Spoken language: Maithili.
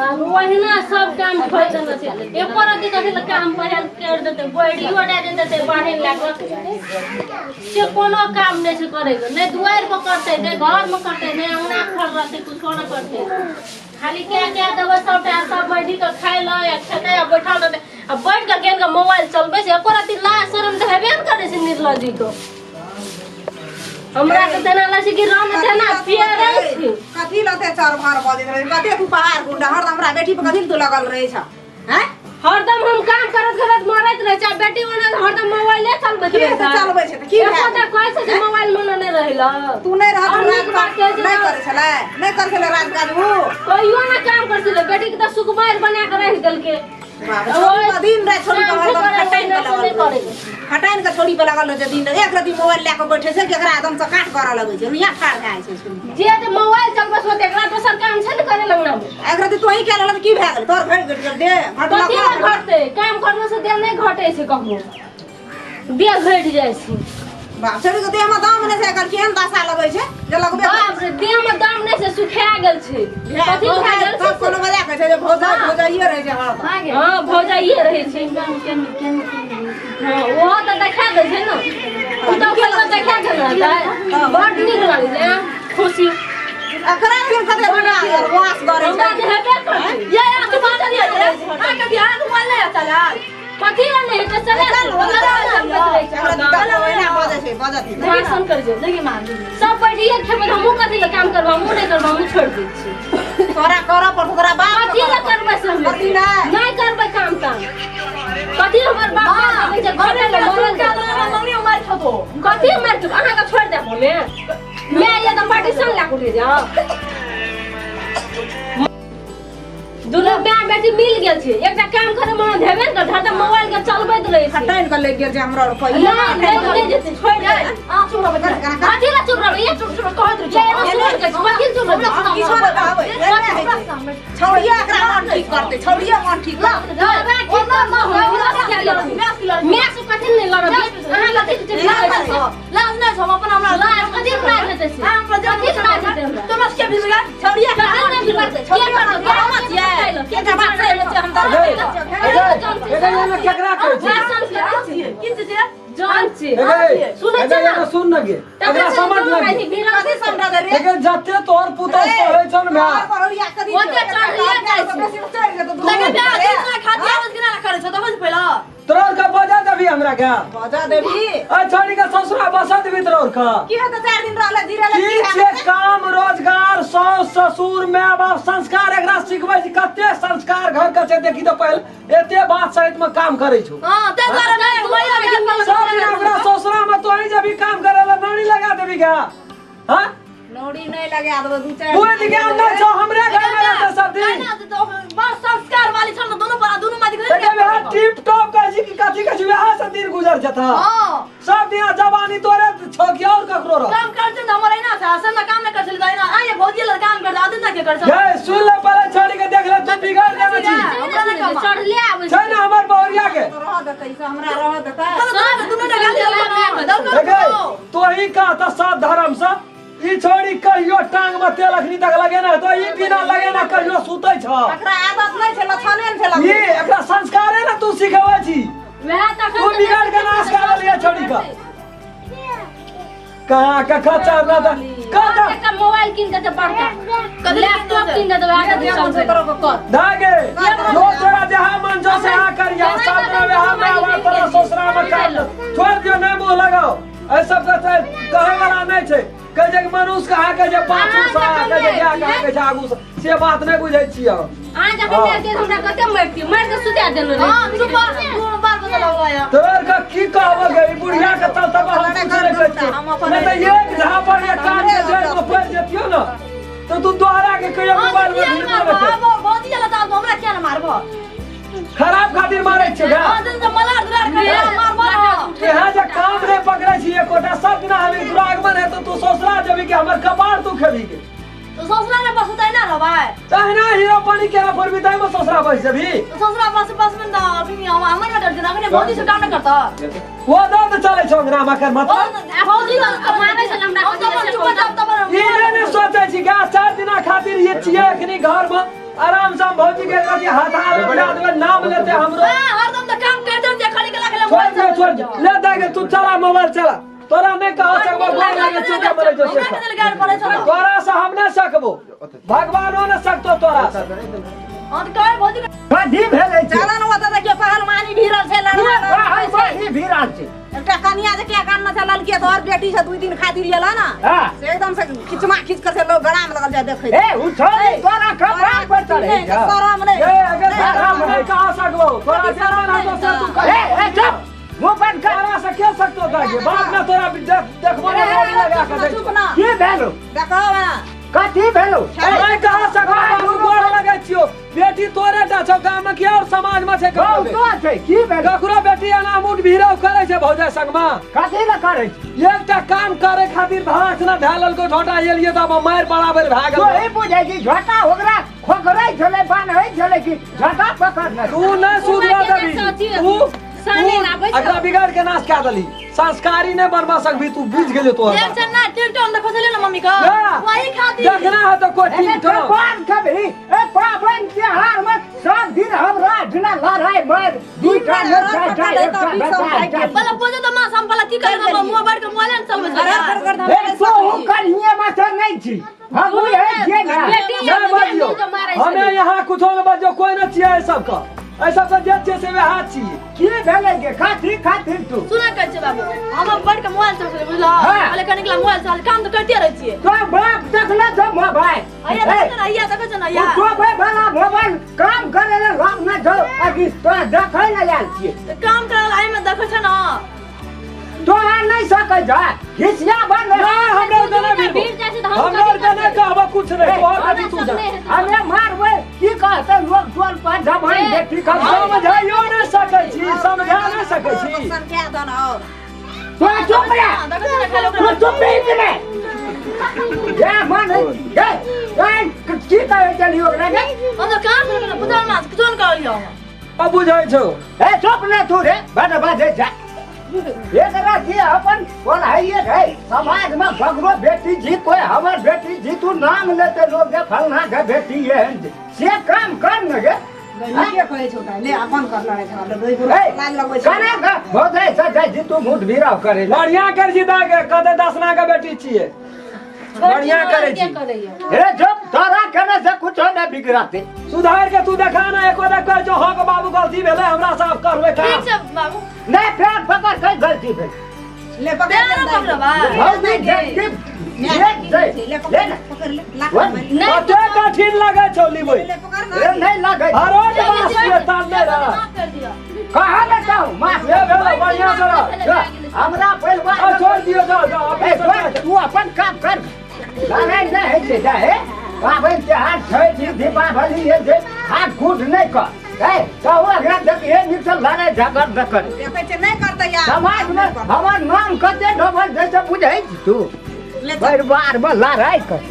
ओहिना सब काम छोड़ि देने छै, एको रत्ती कथी लए काम पहिल करि देतै, बोरियो डालि देतै बान्हि लए कऽ से। कोनो काम नहि छै करैके, नहि दुआरि पर करतै, नहि घरमे करतै, नहि अङ्गना खड़ रहतै, कुछो नहि करतै। खाली कए कए देबै सबटा, सब बैठी कऽ खाइ लए या खेतै आ बैठल रहतै आ बैठ कऽ केहन कऽ मोबाइल चलबै छै। एको रत्ती लाज शरम तऽ हेबे ने करै छै निर्लज्जीके। हमरा तऽ तेना लगै छै कि रंग तेना पियरै छै। कथी लते चार भार बजैत रहै? कते तू पहाड़ गुंडा, हरदम हमरा बेटी पर कथी लए तू लगल रहै छ? हैं? हरदम हम काम करत करत मरैत रहै छै आ बेटी ओना हरदम मोबाइले चलबैत की रहै तऽ छै। चलबै छै तऽ की भए एको टा कहै छै जे मोबाइल मे नहि रहै लए। तू नहि रहत और नीक बात कहै छै नहि तऽ करै छलै, नहि करै छलै राजकाज उ। कहियो ना काम करै छलै, बेटी के तऽ सुकुमारि बना के राखि देलकै। बाप रे, छोड़ी पर दिन राति छोड़ी पर काम हरदम करै खटाइन छै, के लगल नहि रहै करै छै। खटाइन के छोड़ी पर लगल रहै छै दिन राति। एक रति मोबाइल लए कऽ बैठे छै, केकरा एकदम से काट करऽ लगै छै, रुइया ठाढ़ भए जाइ छै सुनि कऽ। जे जे मोबाइल चलबै छै ओते एकरा दोसर काम छै ने करे लगना में। एक रति तोही कए लेलक तऽ की भए गेलै? तोहर घटि घटि गेल देह घटलक? कथी ने घटतै? काम करलो से देह नहि घटै छै कखनो, देह घटि जाइ छै। बाप, छोड़ी के देह में दम नहि छै, एकर केहन दशा लगै छै जे लगबे करै। बाप रे, देह में दम नहि छै, सुखा गेल छै। कथी भए गेल छै? सब कोनो मजा कहै छै जे भौजाइ भौजाइए रहै छै हरदम। हँ, भौजाइए रहै छै। हँ, ओहो तऽ देखा दै छै ने, ओ तऽ कहियो देखा गेल रहतै। बड़ नीक लागै छै खुशी। एकरा फिर कते वास करै हमरा छै। जे हेबे करतै। ये यहाँ से बात नहीं है, हाँ कभी हाथ मोबाइल नहीं आता यार। कथी लए नहि हेतै? चले चल, चलबैत रहै छै एकरा हरदम। दिक्कत ओहिना बजै छै, बजत ही। भाषण करै छै। देखिए मार सब बैठिए खेबै, हमहूँ कथी लए काम करबै? हमहूँ नहि करबै, हमहूँ छोड़ि दै छियै। तोरा करऽ पड़तौ, तोरा बाप कथी लए करबै से हम? कथी नहि? नहि करबै काम ताम। कथी हमर बाप माय देबै छै घरे लए मरल जेबै। मम्मी मार खा दो। कथी मार के अहाँके छोड़ि देब हमे? मैं ये तऽ पार्टीशन लए कऽ उठे जाओ। दुनू माय बेटी मिल गेल छै, एकटा काम करे मन हेबे ने करत, हरदम मोबाइल के चलबैत रहै छै। खटाइन के लागि गेल छै हमरा रुपैआ। नहि नहि नहि जेतै, छोड़ि दे। आ चुप रहो। कथी लए चुप रहबै? ये चुप चुप कहत रही। ये एना सुन के कथी लए चुप रहबै? हम किछो नहि कहबै, एने होइ छै। छौड़िये एकरा मन ठीक करतै, छौड़िये मन ठीक करतै। माय से कथी नहि लड़ब अहाँ? कथी से लड़ै छी? लाज नहीं हम अपन हमरा लाज कथी लाज हेतै से? हमरा कथी लाज हेतै हमरा? तुम के भी लगा। छौड़िये कथी नहि बिगड़तै? के करतै? के हम छियै एकटा बात सही छै, हम तऽ एगे, एने केकरा कहै छै? भाषण करै छी। की चीज है? जान छी। एगे, सुनै एगे, छै ने? एने सुन न गे, एकरा समझ न गे। कथी समझा दे रे? एगे, जते तोहर पुतोह सहै छौ ने माय, ओते चढ़िए जाइ छै। लगे बे दूध ना खाती आवाज केना ना करे छो देखो पहला। तोहर के बजा देबी हमरा के? बजा देबी। ए छोड़ी के ससुरा बसा देबी तोहर के? की हेतै? 4 दिन रहले जीरे की छै काम रोजगार, सास ससुर, माय बाप, संस्कार एकरा सिखबै छै? कते संस्कार घर के छै देखी तऽ पहिले। एते बात सहित में काम करै छौ। हां, ते द्वारा नहीं मैया के। सब दिन ओकरा ससुरा में तोही जबी काम करे ला नौनी लगा देबी का? हाँ। नौड़ी नहीं लगा देबो दू चार। बुझ ज्ञान नहीं छौ, हमरे घर में रहते सब दिन। ना तो बस संस्कार वाली छल दोनों पर दोनों मादी। देखे वएह टिप टॉप कहै छी कि कथी कहै छी, वएह से दिन गुजर जता। हां। सब दिन जवानी तोरे छौ कि और ककरो रह? काम करते न हमर ना था असल में काम न कर छल ना आये भौजी लड़ काम कर आदत ना के कर छल। ये सुन ले पहले, छोड़ी के देख ले, तू बिगड़ देने छी। हमरा ना कमा चढ़ले आबै छै ने हमर बहुरिया के। रह देतै से हमरा रह देतै। सब दोनों ने गाली दो। देखे तोही कह तऽ सब धर्म से ई छोड़ी कहियो टांग में तेल अखनी तक लगेना तो ई बिना लगेना कहियो सुतै छ? एकरा आदत नहीं छै, लक्षणे नहि छै। ई एकरा संस्कारे ने तू सिखबै छी। वएह तखन तू बिगड़ के नाश कर लिया छोड़ी का। कहाँ के खच्चर ना था कहाँ? एकटा मोबाइल कीन के दे, बड़का लैपटॉप कीन के देबै आके चलबै। धागे जो तोरा जहाँ मन जो से हाँ करिया सब में वहाँ में आवाज तोरा ससुरा में काम छोड़ दियो, नहीं मुंह लगाओ। ऐ सब के कहे वाला नहीं छै। कहै छै कि मनुष्य कहाँ कहै छै पाछू से, कहै छै गाय कहाँ कहै छै आगू से, से बात नहीं बुझै छियै हम। अहाँ जखन जाइतियै तऽ हमरा कते मारितियै, मारि कऽ सुता देने रहियै। हां, चुप दू बार बदल हुआ या। तोर के की कहबो गे, ई बुढ़िया के तब तब हम कुछ नहीं कहै छियै। नहीं तऽ एक झापड़ एक कान के जड़ में पड़ि जेतियो ने तऽ तू दोहरा के कहियो मोबाइल में भीड़ मारबो में भौजी लता हमरा क्या ना मारबो? खराब खातिर मारै छियै गा। हां, दिन मलार दुलार कर मारबो। यहाँ जे काम नहीं पकड़ै छी एकोटा, सब दिना हम दुरागमन है तो तू ससुरा जेबी कि हमर कपार तू खेबी के? तो ससुरा ने बस उतै ना रहबै। तहिना हीरो पानी केना फोड़बी, ताहि में ससुरा बस जेबी? तो ससुरा बस बस में तो अभी हम हमर ना डर अखने भौजी से काम ना करता। वो दर्द चलै छौ अंगना में कर मतलब। भौजी मारै छल हमरा। हम तो चुप तब तब ई नहि ने सोचै छी गा, 4 दिना खातिर ये छियै अखनी घर में। आराम से हम भौजी के कथी हाथ हाथ लगा देबै नाम लेते हमरो। हां, हरदम त काम करते जे खाली के लागले छोड़ दे, छोड़ दे। ले दे तू चला मोबाइल चला। तोरा नहीं कहो सकबो गोर लागे चुके मरे जो से। तोरा से हम नहीं सकबो, भगवानो नहीं सकतो तोरा से। हां त कहे भौजी कथी भेलै छै? चलन ओतऽ देखियौ पहलवानी भिड़ल छै, लड़वा पहलवानी भिड़ल छै। एकटा कनिया जे क्या कान में चलल के तोहर बेटी से 2 दिन खातिर गेला ना। हां। से एकदम से खिचमा खिच कर से लोग गड़ा में लगल जाय देखै। ए उछल तोरा कपड़ा पर चढ़े। शरम नहीं। ए अगर शरम नहीं कहा सकबो तोरा शरम नहीं तो से तू कह। ए ए चुप मुंह बंद कर। तोरा से के सकतो दागे बाप ना तोरा देखबो ना गाड़ी लगा के दे। चुप ना। की भेलो? देखो ना। कथी भेलो? नहीं कहा सकबो बाबू गोर लगे छियो। बेटी तोरे टा छौ गाम में की और समाज में छै ककरो? बहुतो छै। की भेलो? ककरो बेटी एना मुठ भीरव करे छै भौजाई संग में। कथी ले करे छै? एकटा काम करे खातिर भास ना धए लेलको झोटा एलिए तऽ आब मारि बराबर भए गेल। तोही बुझै छी झोटा ओकरा खोखरै छलै बान्है छलै कि झोटा पकड़ने। तू नहि सुधरा देबी। तू एकरा बिगाड़ के नाश कए देली। संस्कारी नहीं बनवा सकबी तू, बुझ गेलियो तोहर एक बात। ना टिकटॉक देखो छले ना मम्मी का वही खातिर देखना है तो कोई टिकटॉक कोन कभी ए पाबनि त्योहार में सब दिन हमरा दिना लड़ाई मार दुईटा ने चारिटा एकटा बेटा। पहले पूछे तो मां हम पहले की करे हम मुंह बैठ के मोबाइल ने चलबै छले। ए तू करिए मास्टर नहीं छी हम ए जे ना नहीं बजियो हमें यहाँ कुछो न बजियो कोई न छियै एहि सबके। एहि सबके जे छियै से वएह छियै। की भेलै गे खातिर खातिर तू सुना कहै छै बाबू हम बैठ के मोबाइल चलबै बुझला। पहले कनिक ला मोबाइल चल काम तो करते रहै छियै। तो बाप देखले छौ मोबाइल? हैया देखै छ ना, हैया देखै छ ना, हैया। तो भाई भला मोबाइल काम करे ले राम न छौ अभी तो देखै ले आयल छियै। त काम करे ला एहिमे देखै छ ना। तो आ नहीं सकै छ हिसिया बन। नहीं हमरा ओतऽ नहि भिड़बो। हमरा ओतऽ नहि कहबो कुछ नहीं तोहर बेटी तू जा। हमे मारबै की कहतै लोग टोल पर जमाई बेटी हम समझाइयो नहि सकै छी, समझा नहि सकै छी। समझा दो ना और। तो चुप रह। तू चुप रही कि नहीं? ये मन है ये ये की कहै चलियो ओकरा के? हम तो काम करे ना बुझल ना जोन कहलियो हम। अब बुझै छौ। ए चुप ने तू रे बड़ बाजै जा। एकरा की अपन बोलाइए रे समाज में ककरो बेटी जी कोई हमर बेटी जी तू नाम लेते लोग के फलना के बेटी ये से काम कर न गे। नीके कहै छौ ले अपन कर लड़ै छौ लाज लगबै छौ। कना के भौजाई से जाइ छी तू मुठ भीराव करे बढ़िया कर छी दाइ के कते दसना के बेटी छियै बढ़िया करे छी। हे चुप तोरा केने से कुछो नहीं बिगड़ते। सुधार के तू देखा ना एको देख कहै छौ हँ के बाबू गलती भेलै हमरा साफ करबै काम। ठीक छै बाबू। नहीं पैर पकड़ के गलती भेल। ले पकड़ ले पकड़बा। भौजी देख के ले ले पकड़ ले लाख नहीं कते कठिन लगै छौ लिबै। ले पकड़ ना। ए नहीं लगै। हरोज मास के तान नै रह। कहाँ ले जाऊ मास ले भेलो बढ़िया से रह। हमरा परिवार छोड़ दियो जाओ जाओ तू अपन काम कर। लड़ाई नहीं होइ छै जा हे पाबनि त्योहार छठि दीपावली हे जे हाथ घूट नहीं कर। ए कहू अगला देख हे नीक से लड़ाई झगड़ न करे। देखै छै नहीं करतै यार। समाज में हमर नाम कते डबल छै से बुझै छी तू। परिवार में लड़ाई कर।